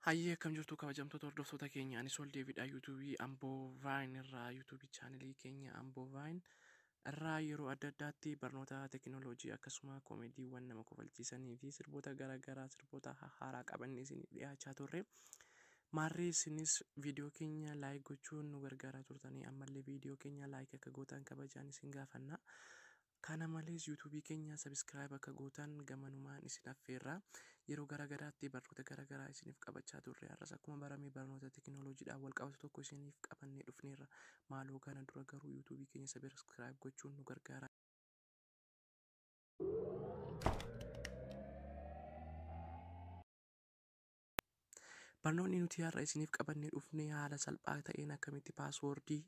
Hayyee, akkam jirtu kabajamtoota hordoftoota keenya? Ani Sol Deebiidha. Yuutuubii Amboo Vaayin irraa, yuutuubii chaanelii keenya Amboo Vaayin irraa yeroo adda addaatti barnoota teekinooloojii akkasuma koomeediiwwan nama kofalchiisanii fi sirboota garaagaraa, sirboota haaraa qabannee isiniif dhiyaachaa turre. Maarree isinis viidiyoo keenya like gochuun nu gargaaraa turtanii, ammallee viidiyoo keenya like akka gootan kabajaan isin gaafanna. Kana malees yuutuubii keenya subscribe akka gootan gamanumaan isin affeerra. Yeroo garaagaraatti barnoota garaagaraa isiniif qabachaa turre. Har'as akkuma barame barnoota teekinooloojiidhaan wal qabatu tokko isiniif qabannee dhufneerra. Maaloo kana dura garuu yuutuubii keenya subscribe gochuun nu gargaara. Barnoonni nuti har'a isiniif qabannee dhufne haala salphaa ta'een akkamitti paaswoordii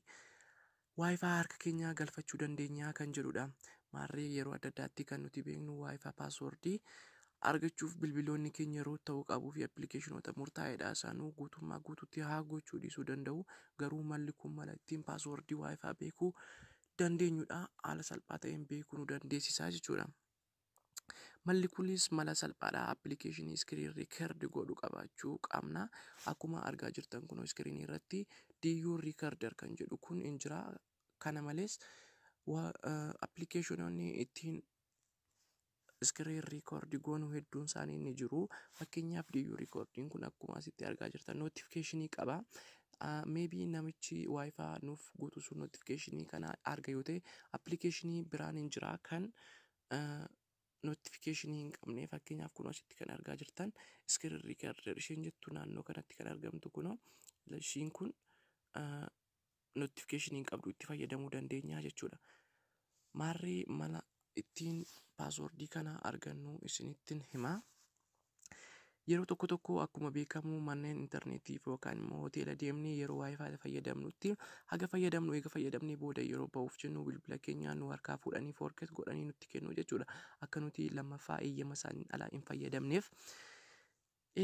WiFi harka keenyaa galfachuu dandeenya kan jedhudha. Maarree yeroo adda addaatti kan nuti beeknu WiFi paaswoordii argachuuf bilbiloonni keenya yeroo ta'uu qabuu fi appilikeeshinoota murtaa'edha. Isaanuu guutummaa guutuutti haa gochuu dhiisuu danda'u. Garuu malli kun mala ittiin paaswoordii WiFi beekuu dandeenyudha. Haala salphaa ta'een beekuu nu dandeessisaa jechuudha. Malli kunis mala salphaadha. Appilikeeshinii screen record godhu qabaachuu qabna. Akkuma argaa jirtan kun iskiriinii irratti DU Recorder kan jedhu kun hin jira. Kana malees appilikeeshinoonni ittiin screen record goonu hedduun isaanii ni jiru. Fakkeenyaaf, DU Recordiin kun akkuma asitti argaa jirtan notifiikeeshinii qaba. Maybe namichi WiFi nuuf guutu sun notifiikeeshinii kana arga yoo ta'e, appilikeeshinii biraan hin jira kan notifiikeeshinii hin qabne. Fakkeenyaaf, kun asitti kan argaa jirtan screen recorder isheen jettu naannoo kanatti kan argamtu kunoo ishiin kun notifiikeeshinii hin qabdu, itti fayyadamuu dandeenya jechuudha. Maarree mala ittiin paaswoordii kana argannu isinittin hima. Yeroo tokko tokko akkuma beekamu manneen intarneetii yookaan immoo hoteela deemnee yeroo WiFi fayyadamnutti, haga fayyadamnu eega fayyadamnee booda yeroo ba'uuf jennu bilbila keenya nu harkaa fuudhanii forget godhanii nutti kennu jechuudha. Akka nuti lammaffaa eeyyama isaanii alaa hin fayyadamneef.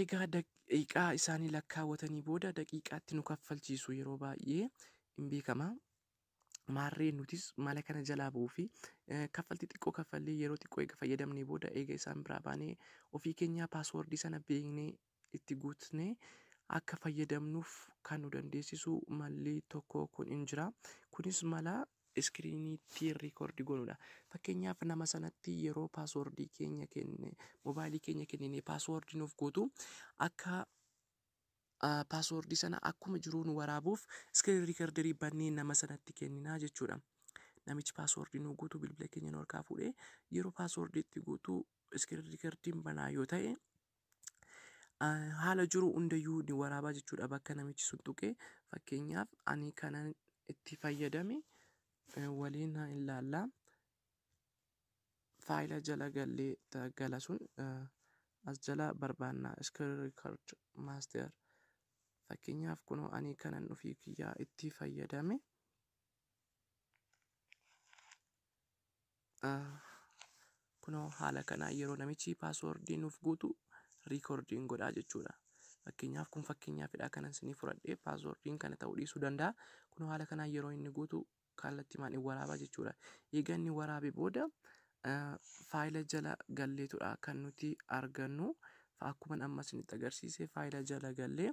Egaa daqiiqaa isaanii lakkaawwatanii booda daqiiqaatti nu kaffalchiisu, yeroo baay'ee hin beekama. Maarree nutis mala kana jalaa ba'uu fi kaffaltii xiqqoo kaffallee yeroo xiqqoo eega fayyadamnee booda, eega isaan biraa baanee ofii keenyaa paaswoordii sana beeknee itti guutnee akka fayyadamnuuf kan nu dandeessisu malli tokko kun hin jira. Kunis mala iskiriiniitti record goonudha. Fakkeenyaaf, nama sanatti yeroo paaswoordii keenya kenne, moobaayilii keenya kennine, paaswoordii nuuf guutu, akka paaswoordii sana akkuma jiru nu waraabuuf screen recorderii bannee nama sanatti kenninaa jechuudha. Namichi paaswoordii nu guutu bilbila keenya nu harkaa fuudhee yeroo paaswoordii itti guutu screen recordiin banaa yoo ta'e, haala jiru hundayyuu ni waraabaa jechuudha bakka namichi sun tuqe. Fakkeenyaaf, ani kanan itti fayyadame waliin haa ilaallaa. Faayila jala gallee gala sun as jala barbaanna, screen record master. Fakkeenyaaf, kunoo ani kanan ofii kiyyaa itti fayyadame kunoo haala kanaa yeroo namichi paaswoordii nuuf guutu riikoordiin godhaa jechuudha. Fakkeenyaaf, kun fakkeenyaafidha kanan isinii fudhadhee, paaswoordiin kana ta'uu dhiisuu danda'a. Kunoo haala kanaa yeroo inni guutu kallattiimaan hin waraabaa jechuudha. Egaa inni waraabe booda faayila jala galleetudha kan nuti argannu. Akkuma amma isinitti agarsiise faayila jala gallee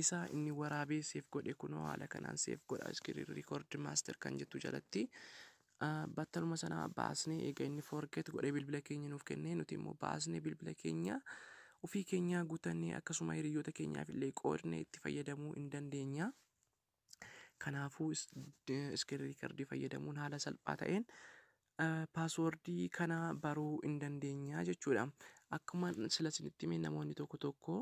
isa inni waraabee save godhe kunoo haala kanaan save godha, screen record master kan jettu jalatti. Battaluma sana baasnee, egaa inni forget godhee bilbila keenya nuuf kennee, nuti immoo baasnee bilbila keenya ofii keenya guutannee akkasuma hiriyoota keenyaaf illee qoodnee itti fayyadamuu hin dandeenya. Kanaafuu screen recordii fayyadamuun haala salphaa ta'een paaswoordii kana baruu hin dandeenya jechuudha. Akkuma sila isinitti hime, namoonni tokko tokko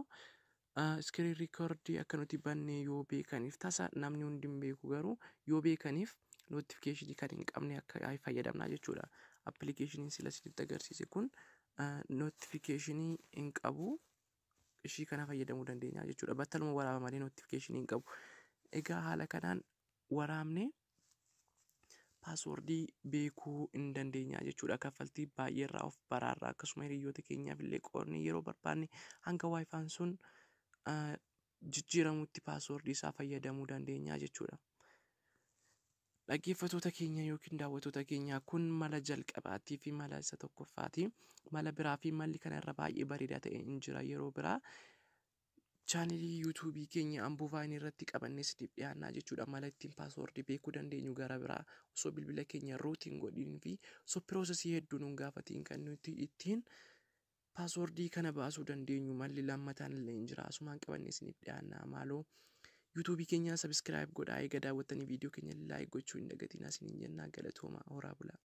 screen recordii akka nuti banne yoo beekaniif, tasa namni hundi hin beeku, garuu yoo beekaniif notifiikeeshinii kan hin qabne akka fayyadamnaa jechuudha. Appilikeeshiniin sila isinitti agarsiise kun notifiikeeshinii hin qabu. Ishii kana fayyadamuu dandeenya jechuudha. Battaluma waraaba malee notifiikeeshinii hin qabu. Egaa haala kanaan waraabnee paaswoordii beekuu hin dandeenya jechuudha. Kaffaltii baay'ee irraa of baraarraa, akkasuma hiriyoota keenyaaf illee qoodnee yeroo barbaanne hanga waayifaan sun jijjiiramutti paaswoordii isaa fayyadamuu dandeenya jechuudha. Dhaggeeffattoota keenya yookiin daawwattoota keenya, kun mala jalqabaatii fi mala isa tokkoffaati. Mala biraa fi malli kana irra baay'ee bareedaa ta'e hin jira, yeroo biraa Chaanelii YouTubeii keenya Amboo Vaayinii irratti qabannee isiniif dhiyaannaa jechuudha. Mala ittiin passwordii beekuu dandeenyu gara biraa osoo bilbila keenya rootiin godhin fi osoo processii hedduu nuun gaafatiin kan nuti ittiin passwordii kana baasuu dandeenyu malli lammataan illee hin jira. Asumaan qabannee isiniif dhiyaannaa. Maaloo, YouTubeii keenya subscribe godhaa. Eega daawwattanii viidiyoo keenya like gochuu hin dagatinaa isiniin jennaa. Galatooma, horaa bulaa.